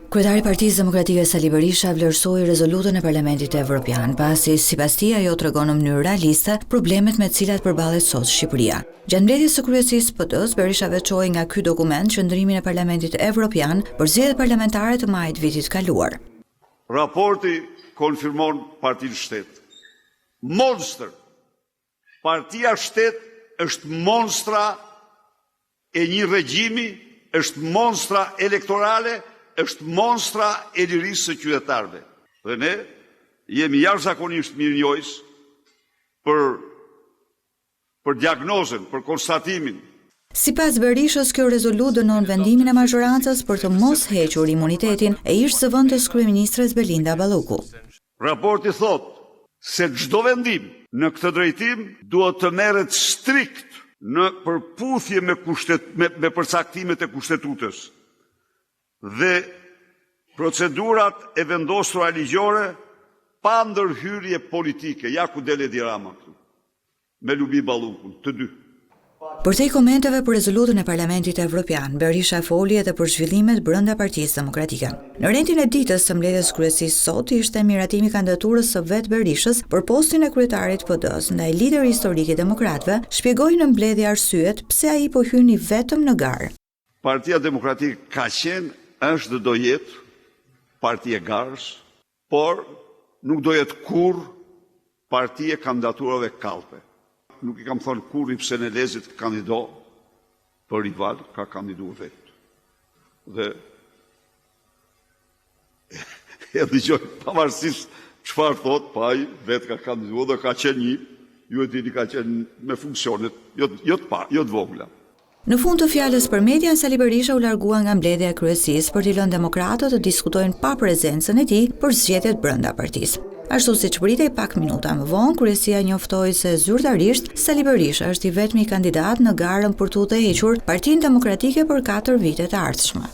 Kryetari i Partisë Demokratike Sali Berisha vlerësoi rezolutën e Parlamentit Evropian, pasi sipas tij ajo tregon në mënyrë realiste problemet me të cilat përballet sot Shqipëria. Gjatë mbledhjes së kryesisë së PD-së, Berisha veçoi nga ky dokument qëndrimin e Parlamentit Evropian për zgjedhjet parlamentare të majit të vitit të kaluar. Raporti konfirmon partinë shtet. Monstër! Partia shtet është monstra e një regjimi, është monstra elektorale, është monstra e lirisë së qytetarëve. Dhe ne jemi jashtëzakonisht mirënjohës për për diagnozën, për konstatimin. Sipas Berishës, kjo rezolutë dënon vendimin e mazhorancës për të mos hequr imunitetin e ish-zëvendëskryeministres Belinda Balluku. Raporti thotë se çdo vendim në këtë drejtim duhet të merret strikt në përputhje me me, me përcaktimet e Kushtetutës dhe procedurat e vendosura ligjore pa ndërhyrje politike. Ja ku del Edi Rama këtu. Me Lubi Ballukun, të dy. Përtej komenteve për rezolutën e Parlamentit Evropian, Berisha foli edhe për zhvillimet brenda Partisë Demokratike. Në rendin e ditës së mbledhjes së kryesisë sot ishte miratimi i kandidaturës së vetë Berishës për postin e kryetarit të PD-së, ndaj lideri historik i demokratëve shpjegoi në mbledhje arsyet pse ai po hyn i vetëm në garë. Partia Demokratike ka qenë, është dhe do jetë parti e garës, Por, nuk do jetë kurrë parti e kandidaturave kallpe. Nuk i kam thënë kurrë Ibsen Elezit kandido për rival, ka kandidu vetë. Dhe e dëgjoj pavarësisht çfarë thotë, pa ai vetë ka kandidu dhe ka qenë një, ju e dini ka qenë me funksionet, jo, jo të pa, jo të vogla. Në fund të fjalës për median, Sali Berisha u largua nga mbledhja e kryesisë për t'i lënë demokratët të diskutojnë pa prezencën e tij për zgjedhjet brenda partisë. Ashtu siç pritej pak minuta më vonë, kryesia njoftoi se zyrtarisht Sali Berisha është i vetmi kandidat në garën për të udhëhequr Partinë Demokratike për katër vitet e ardhshme.